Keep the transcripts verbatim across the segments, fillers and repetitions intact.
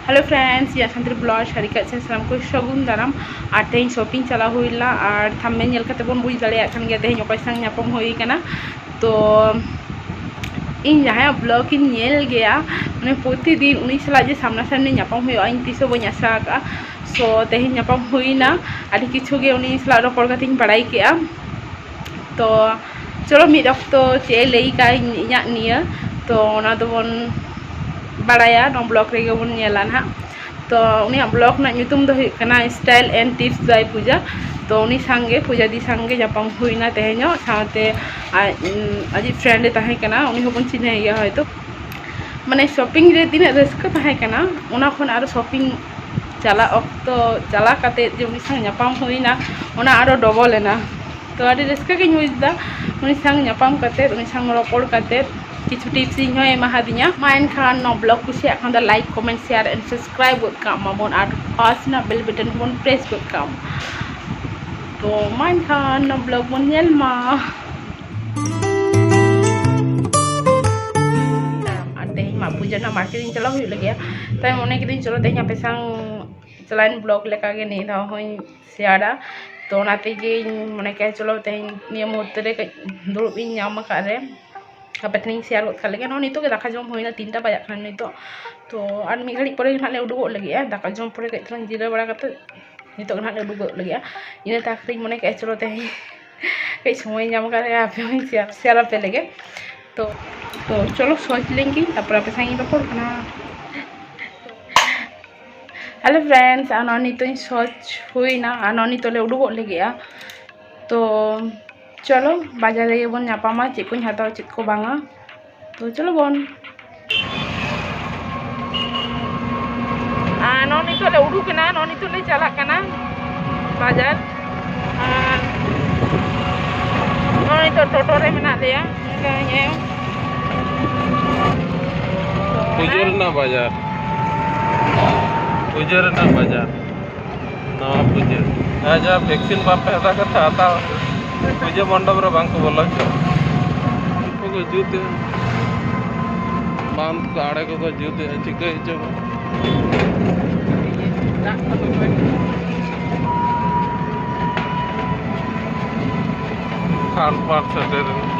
Hello friends, ᱤᱧᱟᱹᱜ Santali blog ᱥᱟᱹᱨᱤ ᱠᱟᱛᱷᱟ ᱥᱟᱱᱟᱢ ᱠᱚ ᱥᱟᱹᱜᱩᱱ ᱫᱟᱨᱟᱢ᱾ ᱟᱨ ᱛᱮᱦᱮᱧ shopping ᱪᱟᱞᱟᱣ ᱦᱩᱭ ᱞᱮᱱᱟ, ᱟᱨ thumbnail ᱧᱮᱞ ᱠᱟᱛᱮ ᱵᱚᱱ ᱵᱩᱡᱽ ᱫᱟᱲᱮᱭᱟᱜ ᱠᱟᱱ ᱜᱮᱭᱟ ᱛᱮᱦᱮᱧ ᱚᱠᱚᱭ ᱥᱟᱶ ᱧᱟᱯᱟᱢ ᱦᱩᱭ ᱠᱟᱱᱟ᱾ ᱛᱚ ᱤᱧ ᱡᱟᱦᱟᱸᱭᱟᱜ blog ᱤᱧ ᱧᱮᱞ ᱜᱮᱭᱟ, ᱢᱟᱱᱮ ᱯᱨᱚᱛᱤᱫᱤᱱ ᱩᱱᱤ ᱥᱟᱞᱟᱜ ᱡᱮ ᱥᱟᱢᱱᱟ ᱥᱟᱢᱱᱤ ᱧᱟᱯᱟᱢ ᱦᱩᱭᱩᱜᱼᱟ, ᱤᱧ ᱛᱤᱥ ᱦᱚᱸ ᱵᱟᱹᱧ ᱟᱥᱟ ᱟᱠᱟᱫᱼᱟ᱾ So ᱛᱮᱦᱮᱧ ᱧᱟᱯᱟᱢ ᱦᱩᱭᱱᱟ, ᱟᱹᱰᱤ ᱠᱤᱪᱷᱩ ᱜᱮ ᱩᱱᱤ ᱥᱟᱞᱟᱜ ᱨᱚᱯᱚᱲ ᱠᱟᱛᱮᱧ ᱵᱟᱲᱟᱭ ᱠᱮᱫᱼᱟ᱾ ᱛᱚ ᱪᱚᱞᱚ ᱢᱤᱫ ᱚᱠᱛᱚ ᱪᱮᱫ ᱮ ᱞᱟᱹᱭ ᱠᱟᱜ ᱤᱧᱟᱹᱜ ᱱᱤᱭᱟᱹ, ᱛᱚ ᱚᱱᱟ ᱫᱚᱵᱚᱱ ᱵᱟᱲᱟᱭᱟ, ᱱᱚᱣᱟ blog ᱨᱮᱜᱮ ᱵᱚᱱ ᱧᱮᱞᱟ ᱱᱟᱦᱟᱜ᱾ ᱛᱚ ᱩᱱᱤᱭᱟᱜ blog ᱨᱮᱱᱟᱜ ᱧᱩᱛᱩᱢ ᱫᱚ ᱦᱩᱭᱩᱜ ᱠᱟᱱᱟ Style and Tips by Pooja᱾ ᱛᱚ ᱩᱱᱤ ᱥᱟᱝᱜᱮ, ᱯᱩᱡᱟᱫᱤ ᱥᱟᱝᱜᱮ ᱧᱟᱯᱟᱢ ᱦᱩᱭᱱᱟ ᱛᱮᱦᱮᱧᱚᱜ, ᱥᱟᱶᱛᱮ ᱟᱡ, ᱟᱡᱤᱡ friend ᱮ ᱛᱟᱦᱮᱸ ᱠᱟᱱᱟ, ᱩᱱᱤ ᱦᱚᱸᱵᱚᱱ ᱪᱤᱱᱦᱟᱹᱭ ᱜᱮᱭᱟ ᱦᱚᱭᱛᱳ᱾ ᱢᱟᱱᱮ shopping ᱨᱮ ᱛᱤᱱᱟᱹᱜ ᱨᱟᱹᱥᱠᱟᱹ ᱛᱟᱦᱮᱸ ᱠᱟᱱᱟ, ᱚᱱᱟ ᱠᱷᱚᱱ ᱟᱨᱚ shopping ᱪᱟᱞᱟᱜ ᱚᱠᱛᱚ ᱪᱟᱞᱟᱣ ᱠᱟᱛᱮᱫ ᱡᱮ ᱩᱱᱤ ᱥᱟᱶ ᱧᱟᱯᱟᱢ ᱦᱩᱭᱱᱟ, ᱚᱱᱟ ᱟᱨᱚ double ᱮᱱᱟ᱾ ᱛᱚ ᱟᱹᱰᱤ ᱨᱟᱹᱥᱠᱟᱹ ᱜᱤᱧ ᱵᱩᱡᱽ ᱮᱫᱟ ᱩᱱᱤ ᱥᱟᱶ ᱧᱟᱯᱟᱢ ᱠᱟᱛᱮᱫ, ᱩᱱᱤ ᱥᱟᱶ ᱨᱚᱯᱚᱲ ᱠᱟᱛᱮᱫ, ᱠᱤᱪᱷᱩ tips ᱤᱧ ᱦᱚᱸᱭ ᱮᱢᱟᱦᱟᱫᱤᱧᱟ᱾ ᱢᱟ ᱮᱱᱠᱷᱟᱱ ᱱᱚᱣᱟ blog ᱠᱩᱥᱤᱭᱟᱜ ᱠᱷᱟᱱ ᱫᱚ like, comment, share and subscribe ᱜᱚᱫ ᱠᱟᱜ ᱢᱟᱵᱚᱱ, ᱟᱨ ᱯᱟᱥ ᱨᱮᱱᱟᱜ bell button ᱵᱚᱱ press ᱜᱚᱫ ᱠᱟᱜ ᱢᱟ᱾ ᱛᱚ ᱢᱟ ᱮᱱᱠᱷᱟᱱ ᱱᱚᱣᱟ blog ᱵᱚᱱ ᱧᱮᱞ ᱢᱟ᱾ ᱟᱨ ᱛᱮᱦᱮᱧ ᱢᱟ ᱯᱩᱡᱟᱹ ᱨᱮᱱᱟᱜ market ᱤᱧ ᱪᱟᱞᱟᱣ ᱦᱩᱭᱩᱜ ᱞᱟᱹᱜᱤᱫᱼᱟ᱾ ᱛᱟᱭᱚᱢ ᱢᱚᱱᱮ ᱠᱤᱫᱟᱹᱧ ᱪᱚᱞᱚ ᱛᱮᱦᱮᱧ ᱟᱯᱮ ᱥᱟᱶ ᱪᱟᱞᱟᱣᱮᱱ blog ᱞᱮᱠᱟᱜᱮ ᱱᱤᱭᱟᱹ ᱫᱷᱟᱣ ᱦᱚᱸᱧ ᱥᱮᱭᱟᱨᱟ᱾ ᱛᱚ ᱚᱱᱟ ᱛᱮᱜᱮᱧ ᱢᱚᱱᱮ ᱠᱮᱫᱟ ᱪᱚᱞᱚ ᱛᱮᱦᱮᱧ ᱱᱤᱭᱟᱹ ᱢᱩᱦᱩᱨᱛᱚ ᱨᱮ ᱠᱟᱹᱡ ᱫᱩᱲᱩᱵ ᱤᱧ ᱧᱟᱢ ᱟᱠᱟᱫ ᱨᱮ ᱟᱯᱮ ᱴᱷᱮᱱᱤᱧ ᱥᱮᱭᱟᱨ ᱜᱚᱫ ᱠᱟᱜ ᱞᱮᱜᱮ᱾ ᱱᱚᱜᱼᱚᱭ ᱱᱤᱛᱚᱜ ᱜᱮ ᱫᱟᱠᱟ ᱡᱚᱢ ᱦᱩᱭᱱᱟ, ᱛᱤᱱᱴᱟ ᱵᱟᱡᱟᱜ ᱠᱟᱱᱟ ᱱᱤᱛᱚᱜ᱾ ᱛᱚ ᱟᱨ ᱢᱤᱫ ᱜᱷᱟᱹᱲᱤᱡ ᱯᱚᱨᱮ ᱜᱮ ᱱᱟᱦᱟᱜ ᱞᱮ ᱩᱰᱩᱠᱚᱜ ᱞᱟᱹᱜᱤᱫᱼᱟ, ᱫᱟᱠᱟ ᱡᱚᱢ ᱯᱚᱨᱮ ᱠᱟᱹᱡ ᱛᱟᱞᱟᱝ ᱡᱤᱨᱟᱹᱣ ᱵᱟᱲᱟ ᱠᱟᱛᱮᱫ ᱱᱤᱛᱚᱜ ᱜᱮ ᱱᱟᱦᱟᱜ ᱞᱮ ᱩᱰᱩᱠᱚᱜ ᱞᱟᱹᱜᱤᱫᱼᱟ᱾ ᱤᱱᱟᱹ ᱛᱟᱠ ᱨᱤᱧ ᱢᱚᱱᱮ ᱠᱮᱫᱼᱟ ᱪᱚᱞᱚ ᱛᱮᱦᱮᱧ ᱠᱟᱹᱡ ᱥᱚᱢᱚᱭ ᱧᱟᱢ ᱠᱟᱜ ᱨᱮ ᱟᱯᱮ ᱦᱚᱸᱧ ᱥᱮᱭᱟᱨ, ᱥᱮᱭᱟᱨ ᱟᱯᱮ ᱞᱮᱜᱮ᱾ ᱛᱚ ᱛᱚ ᱪᱚᱞᱚ ᱥᱚᱡᱽ ᱞᱮᱱ ᱜᱤᱧ, ᱛᱟᱨᱯᱚᱨᱮ ᱟᱯᱮ ᱥᱟᱶ ᱤᱧ ᱨᱚᱯᱚᱲ ᱠᱟᱱᱟ᱾ Hello friends, ᱟᱨ ᱱᱚᱜᱼᱚᱭ ᱱᱤᱛᱚᱜ ᱤᱧ ᱥᱚᱡᱽ ᱦᱩᱭᱱᱟ, ᱟᱨ ᱱᱚᱜᱼᱚᱭ ᱱᱤᱛᱚᱜ ᱞᱮ ᱩᱰᱩᱠᱚᱜ ᱞᱟᱹᱜᱤᱫᱼᱟ᱾ ᱛᱚ ᱪᱚᱞᱚ ᱵᱟᱡᱟᱨ ᱨᱮᱜᱮ ᱵᱚᱱ ᱧᱟᱯᱟᱢᱟ, ᱪᱮᱫ ᱠᱚᱧ ᱦᱟᱛᱟᱣᱟ ᱪᱮᱫ ᱠᱚ ᱵᱟᱝᱟ᱾ ᱛᱚ ᱪᱚᱞᱚ ᱵᱚᱱ᱾ ᱟᱨ ᱱᱚᱜᱼᱚᱭ ᱱᱤᱛᱚᱜ ᱞᱮ ᱩᱰᱩᱠ ᱮᱱᱟ, ᱱᱚᱜᱼᱚᱭ ᱱᱤᱛᱚᱜ ᱞᱮ ᱪᱟᱞᱟᱜ ᱠᱟᱱᱟ ᱵᱟᱡᱟᱨ᱾ ᱟᱨ ᱱᱚᱜᱼᱚᱭ ᱱᱤᱛᱚᱜ ᱴᱳᱴᱳ ᱨᱮ ᱢᱮᱱᱟᱜ ᱞᱮᱭᱟ᱾ ᱱᱚᱝᱠᱟ ᱧᱮᱞ᱾ ᱯᱩᱡᱟᱹ ᱨᱮᱱᱟᱜ ᱵᱟᱡᱟᱨ, ᱯᱩᱡᱟᱹ ᱨᱮᱱᱟᱜ ᱵᱟᱡᱟᱨ, ᱱᱟᱣᱟ ᱯᱩᱡᱟᱹ᱾ ᱦᱮᱸ, ᱡᱟ vaccine ᱵᱟᱯᱮ ᱦᱟᱛᱟᱣ ᱠᱟᱛᱮ ᱦᱟᱛᱟᱣ, ᱯᱩᱡᱟᱹ ᱢᱚᱱᱰᱚᱯ ᱨᱮ ᱵᱟᱝ ᱠᱚ ᱵᱚᱞᱚ ᱦᱚᱪᱚ᱾ ᱩᱱᱠᱩ ᱠᱚ ᱡᱩᱛ ᱮᱫᱟ᱾ ᱵᱟᱸᱫᱷ ᱠᱚ ᱟᱲᱮ ᱠᱚᱠᱚ ᱡᱩᱛᱮᱜᱼᱟ, ᱪᱤᱠᱟᱹᱭᱮᱫ ᱪᱚ ᱠᱚ᱾ ᱠᱷᱟᱱ ᱯᱟᱨ ᱥᱮᱴᱮᱨ ᱮᱱᱟ᱾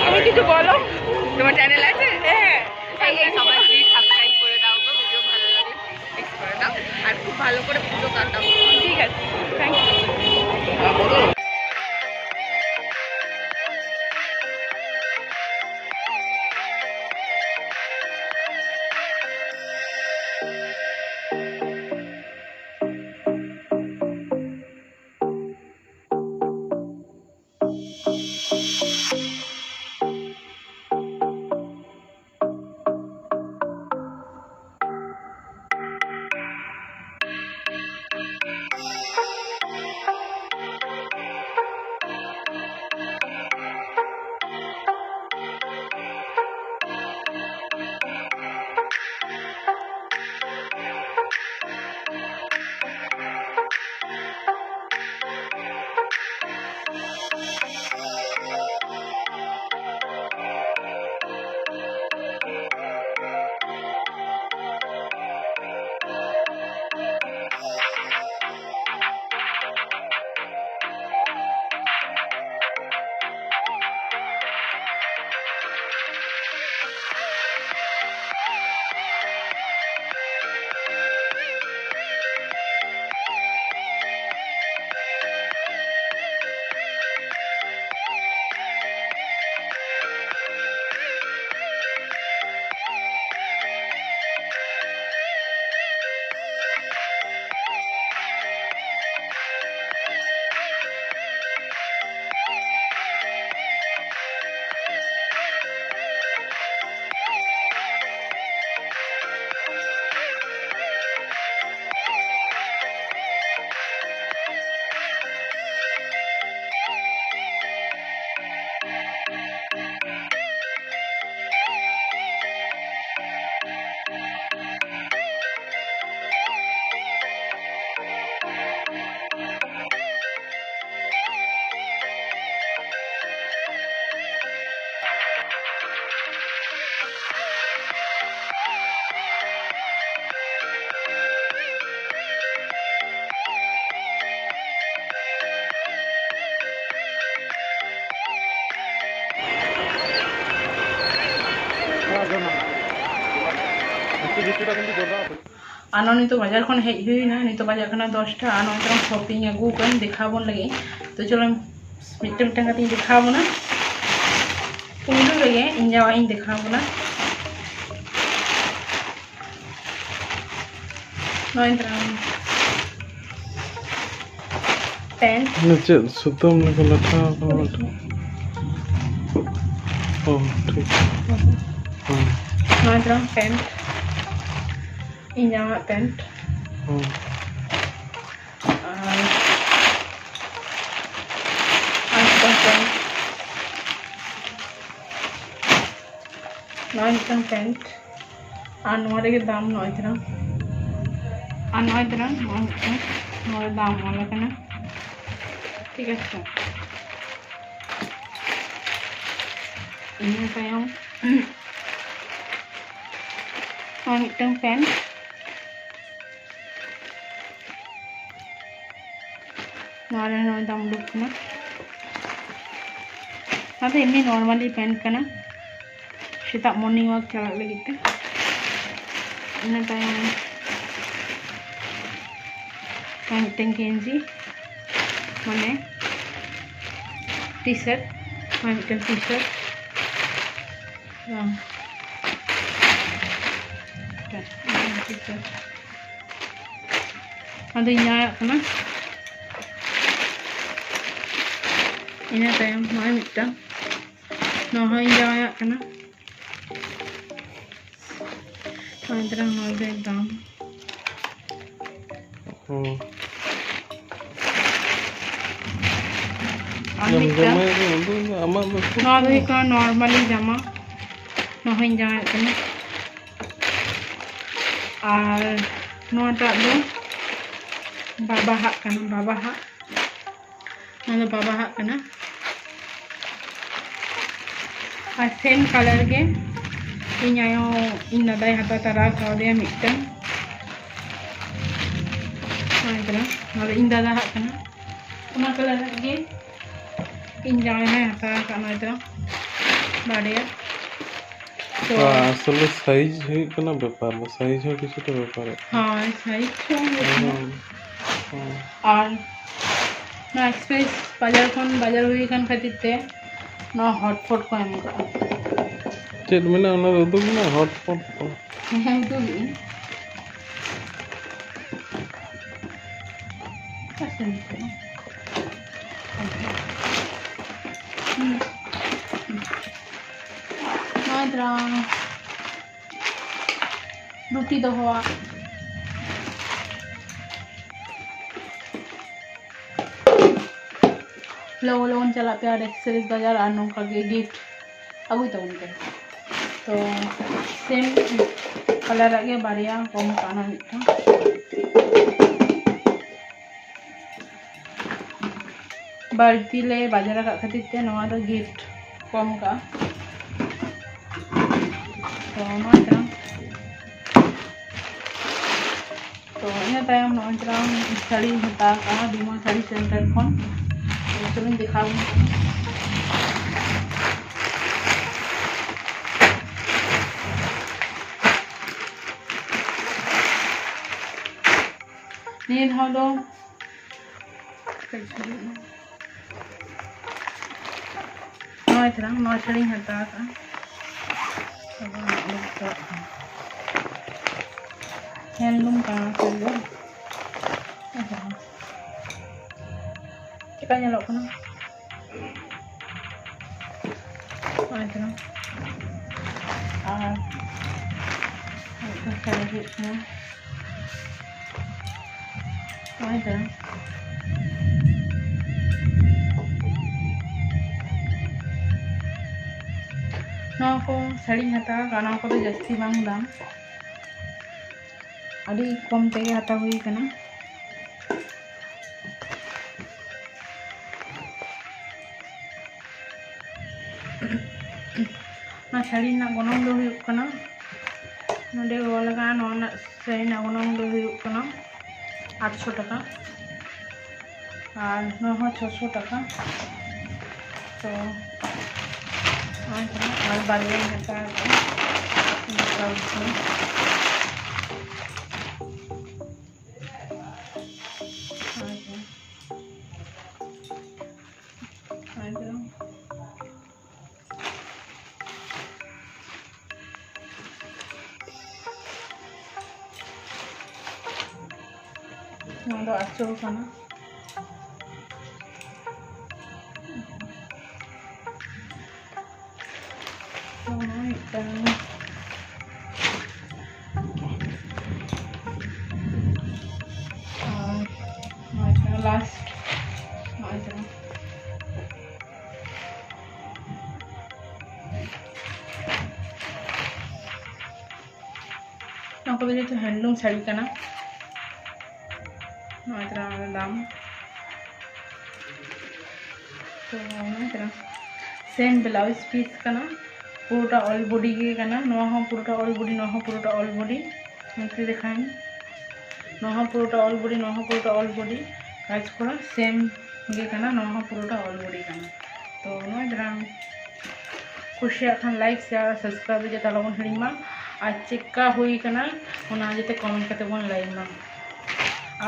তুমি কিছু বলো, তোমার চ্যানেল আছে? হ্যাঁ। এই, এই, সবাই প্লিজ সাবস্ক্রাইব করে দাও গো, ভিডিও ভালো লাগলে প্লিজ করে দাও, আর খুব ভালো করে পুজো কাটাও। ঠিক আছে, থ্যাংক ইউ। ᱟᱨ ᱱᱚᱜᱼᱚᱭ ᱱᱤᱛᱚᱜ ᱵᱟᱡᱟᱨ ᱠᱷᱚᱱ ᱦᱮᱡ ᱦᱩᱭᱱᱟ, ᱱᱤᱛᱚᱜ ᱵᱟᱡᱟᱜ ᱠᱟᱱᱟ ᱫᱚᱥᱴᱟ᱾ ᱟᱨ ᱱᱚᱜᱼᱚᱭ ᱛᱚᱨᱟ shopping ᱟᱹᱜᱩ ᱠᱟᱜ ᱟᱹᱧ, ᱫᱮᱠᱷᱟᱣ ᱵᱚᱱ ᱞᱟᱹᱜᱤᱫ᱾ ᱛᱚ ᱪᱚᱞᱚ ᱢᱤᱫᱴᱮᱱ ᱢᱤᱫᱴᱮᱱ ᱠᱟᱛᱮᱧ ᱫᱮᱠᱷᱟᱣ ᱵᱚᱱᱟ᱾ ᱯᱩᱭᱞᱩ ᱨᱮᱜᱮ ᱤᱧ ᱡᱟᱶᱟᱭ ᱤᱧ ᱫᱮᱠᱷᱟᱣ ᱵᱚᱱᱟ᱾ ᱱᱚᱜᱼᱚᱭ ᱛᱟᱨᱟᱝ ᱯᱮᱱᱴ᱾ ᱚᱱᱟ ᱪᱮᱫ ᱥᱩᱛᱟᱹᱢ ᱞᱮᱠᱟ ᱞᱟᱴᱷᱟ ᱟᱠᱟᱱᱟ ᱢᱤᱫᱴᱟᱝ? ᱚ, ᱴᱷᱤᱠ᱾ ᱦᱮᱸ᱾ ᱱᱚᱜᱼᱚᱭ ᱛᱟᱨᱟᱝ ᱯᱮᱱᱴ᱾ ᱤᱧ ᱡᱟᱶᱟᱭᱟᱜ ᱯᱮᱱᱴ᱾ ᱦᱮᱸ᱾ ᱟᱨ, ᱟᱨ ᱢᱤᱫᱴᱟᱝ ᱯᱮᱱᱴ᱾ ᱱᱚᱜᱼᱚᱭ ᱢᱤᱫᱴᱟᱝ ᱯᱮᱱᱴ᱾ ᱟᱨ ᱱᱚᱣᱟ ᱨᱮᱜᱮ ᱫᱟᱢ ᱱᱚᱜᱼᱚᱭ ᱛᱟᱨᱟᱝ᱾ ᱟᱨ ᱱᱚᱜᱼᱚᱭ ᱛᱟᱨᱟᱝ ᱱᱚᱜᱼᱚᱭ ᱢᱤᱫᱴᱟᱝ, ᱱᱚᱣᱟ ᱨᱮ ᱫᱟᱢ ᱚᱞ ᱟᱠᱟᱱᱟ᱾ ᱴᱷᱤᱠ ᱟᱪᱷᱮ᱾ ᱤᱱᱟᱹ ᱛᱟᱭᱚᱢ ᱱᱚᱜᱼᱚᱭ ᱢᱤᱫᱴᱟᱝ ᱯᱮᱱᱴ᱾ ᱱᱚᱣᱟ ᱨᱮ ᱱᱚᱜᱼᱚᱭ ᱫᱟᱢ ᱩᱰᱩᱠ ᱠᱟᱱᱟ᱾ ᱱᱚᱣᱟ ᱫᱚ ᱮᱢᱱᱤ normally ᱯᱮᱱᱴ ᱠᱟᱱᱟ, ᱥᱮᱛᱟᱜ morning walk ᱪᱟᱞᱟᱜ ᱞᱟᱹᱜᱤᱫ ᱛᱮ᱾ ᱤᱱᱟᱹ ᱛᱟᱭᱚᱢ ᱱᱚᱣᱟ ᱢᱤᱫᱴᱮᱱ ᱜᱮᱧᱡᱤ, ᱢᱟᱱᱮ T-shirt, ᱱᱚᱣᱟ ᱢᱤᱫᱴᱮᱱ T-shirt᱾ ᱵᱟᱝ᱾ ᱟᱫᱚᱧ ᱡᱟᱶᱟᱭᱚᱜ ᱠᱟᱱᱟ᱾ ᱤᱱᱟᱹ ᱛᱟᱭᱚᱢ ᱱᱚᱜᱼᱚᱭ ᱢᱤᱫᱴᱟᱝ, ᱱᱚᱣᱟ ᱦᱚᱸᱧ ᱡᱟᱶᱟᱭᱚᱜ ᱠᱟᱱᱟ᱾ ᱱᱚᱜᱼᱚᱭ ᱛᱟᱨᱟ ᱱᱚᱣᱟ ᱫᱚ ᱮᱠᱫᱚᱢ᱾ ᱦᱩᱸ᱾ ᱟᱨ ᱟᱢ ᱢᱤᱫᱴᱟᱝ᱾ ᱡᱟᱢᱟᱭ ᱫᱚ ᱩᱱᱫᱚ ᱟᱢᱟᱜ ᱫᱚ ᱱᱚᱣᱟ ᱫᱚ ᱦᱩᱭᱩᱜ ᱠᱟᱱᱟ normally ᱡᱟᱢᱟ᱾ ᱱᱚᱣᱟ ᱦᱚᱸᱧ ᱡᱟᱶᱟᱭᱚᱜ ᱠᱟᱱᱟ᱾ ᱟᱨ ᱱᱚᱣᱟᱴᱟᱜ ᱫᱚ ᱵᱟᱵᱟᱦᱟᱜ ᱠᱟᱱᱟ, ᱵᱟᱵᱟᱦᱟᱜ᱾ ᱱᱚᱣᱟ ᱫᱚ ᱵᱟᱵᱟᱦᱟᱜ ᱠᱟᱱᱟ᱾ ᱟᱨ same colour ᱜᱮ ᱤᱧ ᱟᱭᱳ, ᱤᱧ ᱫᱟᱫᱟᱭ ᱦᱟᱛᱟᱣ ᱛᱟᱨᱟ ᱠᱟᱣᱫᱮᱭᱟ ᱢᱤᱫᱴᱟᱝ᱾ ᱱᱚᱜᱼᱚᱭ ᱠᱟᱱᱟ, ᱱᱚᱣᱟ ᱫᱚ ᱤᱧ ᱫᱟᱫᱟᱦᱟᱜ ᱠᱟᱱᱟ᱾ ᱚᱱᱟ colour ᱜᱮ ᱤᱧ ᱡᱟᱶᱟᱭ ᱦᱚᱸᱭ ᱦᱟᱛᱟᱣ ᱟᱠᱟᱫ, ᱱᱚᱜᱼᱚᱭ ᱛᱚ ᱵᱟᱨᱭᱟ᱾ ᱛᱚ ᱵᱟ, ᱟᱥᱚᱞᱮ ᱥᱟᱭᱤᱡ ᱦᱩᱭᱩᱜ ᱠᱟᱱᱟ ᱵᱮᱯᱟᱨ, ᱥᱟᱭᱤᱡ ᱦᱚᱸ ᱠᱤᱪᱷᱩᱴᱟ ᱵᱮᱯᱟᱨᱚᱜ ᱠᱟᱱᱟ᱾ ᱦᱳᱭ, ᱥᱟᱭᱤᱡ ᱦᱚᱸ ᱦᱩᱭᱩᱜ ᱠᱟᱱᱟ᱾ ᱦᱩᱸ, ᱦᱩᱸ᱾ ᱟᱨ ᱱᱚᱣᱟ ᱮᱠᱥᱯᱨᱮᱥ ᱵᱟᱡᱟᱨ ᱠᱷᱚᱱ ᱵᱟᱡᱟᱨ ᱦᱩᱭ ᱟᱠᱟᱱ ᱠᱷᱟᱹᱛᱤᱨ ᱛᱮ ᱱᱚᱣᱟ ᱦᱚᱴᱯᱚᱴ ᱠᱚ ᱮᱢ ᱟᱠᱟᱫᱼᱟ᱾ ᱪᱮᱫ ᱢᱮᱱᱟᱜᱼᱟ ᱚᱱᱟ ᱨᱮ? ᱩᱫᱩᱜ ᱢᱮ ᱦᱚᱴᱯᱚᱴ ᱠᱚ᱾ ᱦᱮᱸ, ᱩᱫᱩᱜ ᱢᱮ᱾ ᱱᱚᱜᱼᱚᱭ ᱛᱟᱨᱟ ᱨᱩᱴᱤ ᱫᱚᱦᱚᱣᱟᱜ᱾ ᱞᱚᱜᱚᱱ ᱞᱚᱜᱚᱱ ᱪᱟᱞᱟᱜ ᱯᱮ ᱟᱨ ᱮᱠᱥᱯᱨᱮᱥ ᱵᱟᱡᱟᱨ ᱟᱨ ᱱᱚᱝᱠᱟ ᱜᱮ ᱜᱤᱯᱷᱴ ᱟᱹᱜᱩᱭ ᱛᱟᱵᱚᱱ ᱯᱮ᱾ ᱛᱚ ᱥᱮᱢ ᱠᱟᱞᱟᱨᱟᱜ ᱜᱮ ᱵᱟᱨᱭᱟ ᱠᱚᱢ ᱠᱟᱱᱟ ᱢᱤᱫᱴᱟᱝ᱾ ᱵᱟᱹᱲᱛᱤ ᱞᱮ ᱵᱟᱡᱟᱨ ᱟᱠᱟᱫ ᱠᱷᱟᱹᱛᱤᱨ ᱛᱮ ᱱᱚᱣᱟ ᱫᱚ ᱜᱤᱯᱷᱴ ᱠᱚᱢ ᱠᱟᱜᱼᱟ᱾ ᱛᱚ ᱱᱚᱣᱟ ᱠᱟᱱᱟ᱾ ᱛᱚ ᱤᱱᱟᱹ ᱛᱟᱭᱚᱢ ᱱᱚᱜᱼᱚᱭ ᱛᱟᱨᱟ ᱥᱟᱹᱲᱤᱧ ᱦᱟᱛᱟᱣ ᱠᱟᱜᱼᱟ ᱵᱤᱢᱚᱞ ᱥᱟᱹᱲᱤ ᱥᱮᱱᱴᱟᱨ ᱠᱷᱚᱱ᱾ ᱛᱚ ᱪᱚᱞᱚᱧ ᱫᱮᱠᱷᱟᱣ ᱟᱵᱚᱱ ᱠᱟᱱᱟ᱾ ᱱᱤᱭᱟᱹ ᱫᱷᱟᱣ ᱫᱚ ᱱᱚᱜᱼᱚᱭ ᱛᱟᱨᱟ ᱱᱚᱣᱟ ᱥᱟᱹᱲᱤᱧ ᱦᱟᱛᱟᱣ ᱠᱟᱜᱼᱟ᱾ ᱦᱮᱱᱰᱞᱩᱢ ᱠᱟᱱᱟ ᱥᱟᱹᱲᱤ ᱫᱚ᱾ ᱪᱮᱠᱟ ᱧᱮᱞᱚᱜ ᱠᱟᱱᱟ? ᱱᱚᱜᱼᱚᱭ ᱛᱟᱨᱟ᱾ ᱟᱨ ᱢᱤᱫᱴᱟᱝ ᱥᱟᱹᱲᱤ ᱦᱩᱭᱩᱜ ᱠᱟᱱᱟ᱾ ᱱᱚᱜᱼᱚᱭ ᱛᱚ᱾ ᱱᱚᱣᱟ ᱠᱚ ᱥᱟᱹᱲᱤᱧ ᱦᱟᱛᱟᱣ ᱟᱠᱟᱫᱼᱟ, ᱱᱚᱣᱟ ᱠᱚᱫᱚ ᱡᱟᱹᱥᱛᱤ ᱵᱟᱝ ᱫᱟᱢ, ᱟᱹᱰᱤ ᱠᱚᱢ ᱛᱮᱜᱮ ᱦᱟᱛᱟᱣ ᱦᱩᱭ ᱟᱠᱟᱱᱟ᱾ ᱱᱚᱣᱟ ᱥᱟᱹᱲᱤ ᱨᱮᱱᱟᱜ ᱜᱚᱱᱚᱝ ᱫᱚ ᱦᱩᱭᱩᱜ ᱠᱟᱱᱟ, ᱱᱚᱰᱮ ᱚᱞ ᱟᱠᱟᱱᱟ, ᱱᱚᱣᱟ ᱨᱮᱱᱟᱜ ᱥᱟᱹᱲᱤ ᱨᱮᱱᱟᱜ ᱜᱚᱱᱚᱝ ᱫᱚ ᱦᱩᱭᱩᱜ ᱠᱟᱱᱟ ᱟᱴᱥᱚ ᱴᱟᱠᱟ, ᱟᱨ ᱱᱚᱣᱟ ᱦᱚᱸ ᱪᱷᱚᱥᱚ ᱴᱟᱠᱟ᱾ ᱛᱚ ᱟᱨ ᱵᱟᱨᱭᱟᱧ ᱦᱟᱛᱟᱣ ᱠᱮᱫᱟ᱾ ᱟᱫᱚ ᱱᱚᱣᱟ ᱫᱚ ᱟᱸᱪᱚᱞ ᱠᱟᱱᱟ᱾ ᱱᱚᱣᱟ ᱢᱤᱫᱴᱟᱝ᱾ ᱟᱨ ᱱᱚᱣᱟ ᱠᱟᱱᱟ last᱾ ᱱᱚᱣᱟ ᱠᱟᱱᱟ᱾ ᱱᱚᱣᱟ ᱠᱚᱫᱚ ᱡᱚᱛᱚ handloom ᱥᱟᱹᱲᱤ ᱠᱟᱱᱟ᱾ ᱱᱚᱣᱟ ᱠᱟᱱᱟ ᱫᱟᱢ᱾ ᱛᱚ ᱱᱚᱣᱟ ᱠᱟᱱᱟ same blouse piece ᱠᱟᱱᱟ, ᱯᱩᱨᱟᱹᱴᱟ all body ᱜᱮ ᱠᱟᱱᱟ᱾ ᱱᱚᱣᱟ ᱦᱚᱸ ᱯᱩᱨᱟᱹᱴᱟ all body, ᱱᱚᱣᱟ ᱦᱚᱸ ᱯᱩᱨᱟᱹᱴᱟ all body᱾ ᱱᱚᱛᱮ ᱫᱮᱠᱷᱟᱣ ᱢᱮ, ᱱᱚᱣᱟ ᱦᱚᱸ ᱯᱩᱨᱟᱹᱴᱟ all body, ᱱᱚᱣᱟ ᱦᱚᱸ ᱯᱩᱨᱟᱹᱴᱟ all body᱾ ᱠᱟᱡᱽ ᱠᱚᱨᱟ same ᱜᱮ ᱠᱟᱱᱟ, ᱱᱚᱣᱟ ᱦᱚᱸ ᱯᱩᱨᱟᱹᱴᱟ all body ᱠᱟᱱᱟ᱾ ᱛᱚ ᱱᱚᱣᱟ ᱡᱟᱦᱟᱸ ᱠᱩᱥᱤᱭᱟᱜ ᱠᱷᱟᱱ like, share, subscribe ᱡᱟᱛᱮ ᱟᱞᱚ ᱵᱚᱱ ᱦᱤᱲᱤᱧ ᱢᱟ᱾ ᱟᱨ ᱪᱮᱫᱠᱟ ᱦᱩᱭ ᱠᱟᱱᱟ ᱚᱱᱟ ᱡᱟᱛᱮ comment ᱠᱟᱛᱮ ᱵᱚᱱ ᱞᱟᱹᱭ ᱢᱟ᱾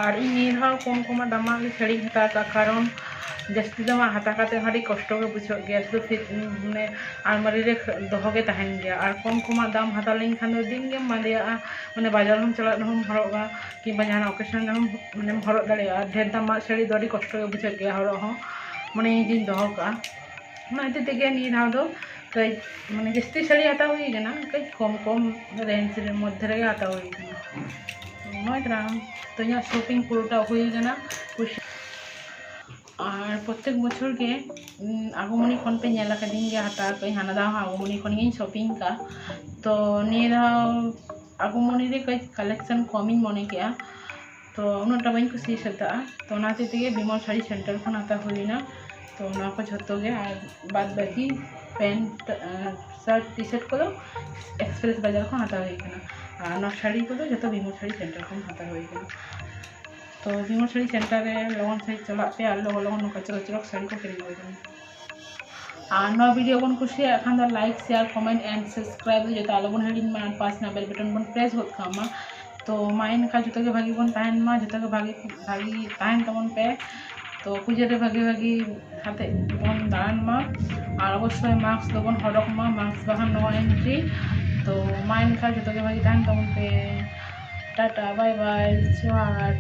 ᱟᱨ ᱤᱧ ᱱᱤᱭᱟᱹ ᱫᱷᱟᱣ ᱠᱚᱢ ᱠᱚᱢᱟᱜ ᱫᱟᱢᱟᱜ ᱜᱮ ᱥᱟᱹᱲᱤᱧ ᱦᱟᱛᱟᱣ ᱠᱟᱜᱼᱟ, ᱠᱟᱨᱚᱱ ᱡᱟᱹᱥᱛᱤ ᱫᱟᱢᱟᱜ ᱦᱟᱛᱟᱣ ᱠᱟᱛᱮ ᱦᱚᱸ ᱟᱹᱰᱤ ᱠᱚᱥᱴᱚ ᱜᱮ ᱵᱩᱡᱷᱟᱹᱜ ᱜᱮᱭᱟ᱾ ᱥᱩᱫᱷᱩ ᱯᱷᱤ-, ᱢᱟᱱᱮ ᱟᱞᱢᱟᱨᱤ ᱨᱮ ᱫᱚᱦᱚ ᱜᱮ ᱛᱟᱦᱮᱱ ᱜᱮᱭᱟ᱾ ᱟᱨ ᱠᱚᱢ ᱠᱚᱢᱟᱜ ᱫᱟᱢ ᱦᱟᱛᱟᱣ ᱞᱮᱱᱠᱷᱟᱱ ᱫᱚ ᱫᱤᱱ ᱜᱮᱢ ᱵᱟᱸᱫᱮᱭᱟᱜᱼᱟ, ᱢᱟᱱᱮ ᱵᱟᱡᱟᱨ ᱦᱚᱸᱢ ᱪᱟᱞᱟᱜ ᱨᱮᱦᱚᱸᱢ ᱦᱚᱨᱚᱜᱟ, ᱠᱤᱝᱵᱟ ᱡᱟᱦᱟᱱᱟᱜ occasion ᱨᱮᱦᱚᱸ ᱢᱟᱱᱮᱢ ᱦᱚᱨᱚᱜ ᱫᱟᱲᱮᱭᱟᱜᱼᱟ᱾ ᱟᱨ ᱰᱷᱮᱨ ᱫᱟᱢᱟᱜ ᱥᱟᱹᱲᱤ ᱫᱚ ᱟᱹᱰᱤ ᱠᱚᱥᱴᱚ ᱜᱮ ᱵᱩᱡᱷᱟᱹᱜ ᱜᱮᱭᱟ ᱦᱚᱨᱚᱜ ᱦᱚᱸ, ᱢᱟᱱᱮ ᱤᱧ ᱫᱩᱧ ᱫᱚᱦᱚ ᱠᱟᱜᱼᱟ᱾ ᱚᱱᱟ ᱦᱚᱛᱮᱡ ᱛᱮᱜᱮ ᱱᱤᱭᱟᱹ ᱫᱷᱟᱣ ᱫᱚ ᱠᱟᱹᱡ ᱢᱟᱱᱮ ᱡᱟᱹᱥᱛᱤ ᱥᱟᱹᱲᱤ ᱦᱟᱛᱟᱣ ᱦᱩᱭ ᱠᱟᱱᱟ, ᱠᱟᱹᱡ ᱠᱚᱢ ᱠᱚᱢ range ᱨᱮ ᱢᱚᱫᱽᱫᱷᱮ ᱨᱮᱜᱮ ᱦᱟᱛᱟᱣ ᱦᱩᱭ ᱠᱟᱱᱟ᱾ ᱱᱚᱜᱼᱚᱭ ᱛᱟᱨᱟ ᱛᱚ ᱤᱧᱟᱹᱜ shopping ᱯᱩᱨᱟᱹᱴᱟ ᱦᱩᱭ ᱠᱟᱱᱟ᱾ ᱠᱩᱥᱤ-, ᱟᱨ ᱯᱨᱚᱛᱮᱠ ᱵᱚᱪᱷᱚᱨ ᱜᱮ, ᱩᱸ, ᱟᱜᱚᱢᱚᱱᱤ ᱠᱷᱚᱱ ᱯᱮ ᱧᱮᱞ ᱟᱠᱟᱫᱤᱧ ᱜᱮᱭᱟ ᱦᱟᱛᱟᱣ ᱠᱟᱜ ᱟᱹᱧ, ᱦᱟᱱᱟ ᱫᱷᱟᱣ ᱦᱚᱸ ᱟᱜᱚᱢᱚᱱᱤ ᱠᱷᱚᱱ ᱜᱤᱧ shopping ᱠᱟᱜᱼᱟ᱾ ᱛᱚ ᱱᱤᱭᱟᱹ ᱫᱷᱟᱣ ᱟᱜᱚᱢᱚᱱᱤ ᱨᱮ ᱠᱟᱹᱡ collection ᱠᱚᱢᱤᱧ ᱢᱚᱱᱮ ᱠᱮᱜᱼᱟ, ᱛᱚ ᱩᱱᱟᱹᱜ ᱴᱟ ᱵᱟᱹᱧ ᱠᱩᱥᱤ ᱥᱟᱹᱛᱟᱜᱼᱟ᱾ ᱛᱚ ᱚᱱᱟ ᱦᱚᱛᱮᱡ ᱛᱮᱜᱮ ᱵᱤᱢᱚᱞ ᱥᱟᱹᱲᱤ center ᱠᱷᱚᱱ ᱦᱟᱛᱟᱣ ᱦᱩᱭᱱᱟ᱾ ᱛᱚ ᱱᱚᱣᱟ ᱠᱚ ᱡᱷᱚᱛᱚ ᱜᱮ, ᱟᱨ ᱵᱟᱫ ᱵᱟᱹᱠᱤ pant, ᱟᱨ shirt, T-shirt ᱠᱚᱫᱚ Express ᱵᱟᱡᱟᱨ ᱠᱷᱚᱱ ᱦᱟᱛᱟᱣ ᱦᱩᱭ ᱠᱟᱱᱟ, ᱟᱨ ᱱᱚᱣᱟ ᱥᱟᱹᱲᱤ ᱠᱚᱫᱚ ᱡᱷᱚᱛᱚ ᱵᱤᱢᱚᱞ ᱥᱟᱹᱲᱤ center ᱠᱷᱚᱱ ᱦᱟᱛᱟᱣ ᱦᱩᱭ ᱠᱟᱱᱟ᱾ ᱛᱚ ᱵᱤᱢᱚᱞ ᱥᱟᱹᱲᱤ center ᱨᱮ ᱞᱚᱜᱚᱱ ᱥᱟᱺᱦᱤᱡ ᱪᱟᱞᱟᱜ ᱯᱮ ᱟᱨ ᱞᱚᱜᱚᱱ ᱞᱚᱜᱚᱱ ᱱᱚᱝᱠᱟ ᱪᱚᱨᱚᱠ ᱪᱚᱨᱚᱠ ᱥᱟᱹᱲᱤ ᱠᱚ ᱠᱤᱨᱤᱧ ᱟᱹᱜᱩᱭ ᱛᱟᱵᱚᱱ ᱯᱮ᱾ ᱟᱨ ᱱᱚᱣᱟ video ᱵᱚᱱ ᱠᱩᱥᱤᱭᱟᱜ ᱠᱷᱟᱱ ᱫᱚ like, share, comment and subscribe ᱫᱚ ᱡᱚᱛᱚ ᱟᱞᱚ ᱵᱚᱱ ᱦᱤᱲᱤᱧ ᱢᱟ, ᱟᱨ ᱯᱟᱥ ᱨᱮᱱᱟᱜ bell button ᱵᱚᱱ press ᱜᱚᱫ ᱠᱟᱜ ᱢᱟ᱾ ᱛᱚ ᱢᱟ ᱮᱱᱠᱷᱟᱱ ᱡᱚᱛᱚ ᱜᱮ ᱵᱷᱟᱹᱜᱤ ᱵᱚᱱ ᱛᱟᱦᱮᱱ ᱢᱟ, ᱡᱚᱛᱚ ᱜᱮ ᱵᱷᱟᱹᱜᱤ ᱵᱷᱟᱹᱜᱤ ᱛᱟᱦᱮᱱ ᱛᱟᱵᱚᱱ ᱯᱮ᱾ ᱛᱚ ᱯᱩᱡᱟᱹ ᱨᱮ ᱵᱷᱟᱹᱜᱤ ᱵᱷᱟᱹᱜᱤ ᱠᱟᱛᱮ ᱵᱚᱱ ᱫᱟᱬᱟᱱ ᱢᱟ, ᱟᱨ ᱚᱵᱚᱥᱥᱳᱭ mask ᱫᱚᱵᱚᱱ ᱦᱚᱨᱚᱜ ᱢᱟ, mask ᱵᱟᱠᱷᱟᱱ no entry᱾ ᱛᱚ ᱢᱟ ᱮᱱᱠᱷᱟᱱ ᱡᱚᱛᱚ ᱜᱮ ᱵᱷᱟᱹᱜᱤ ᱛᱟᱦᱮᱱ ᱛᱟᱵᱚᱱ ᱯᱮ᱾ ᱴᱟᱴᱟ, bye bye, ᱡᱚᱦᱟᱨ᱾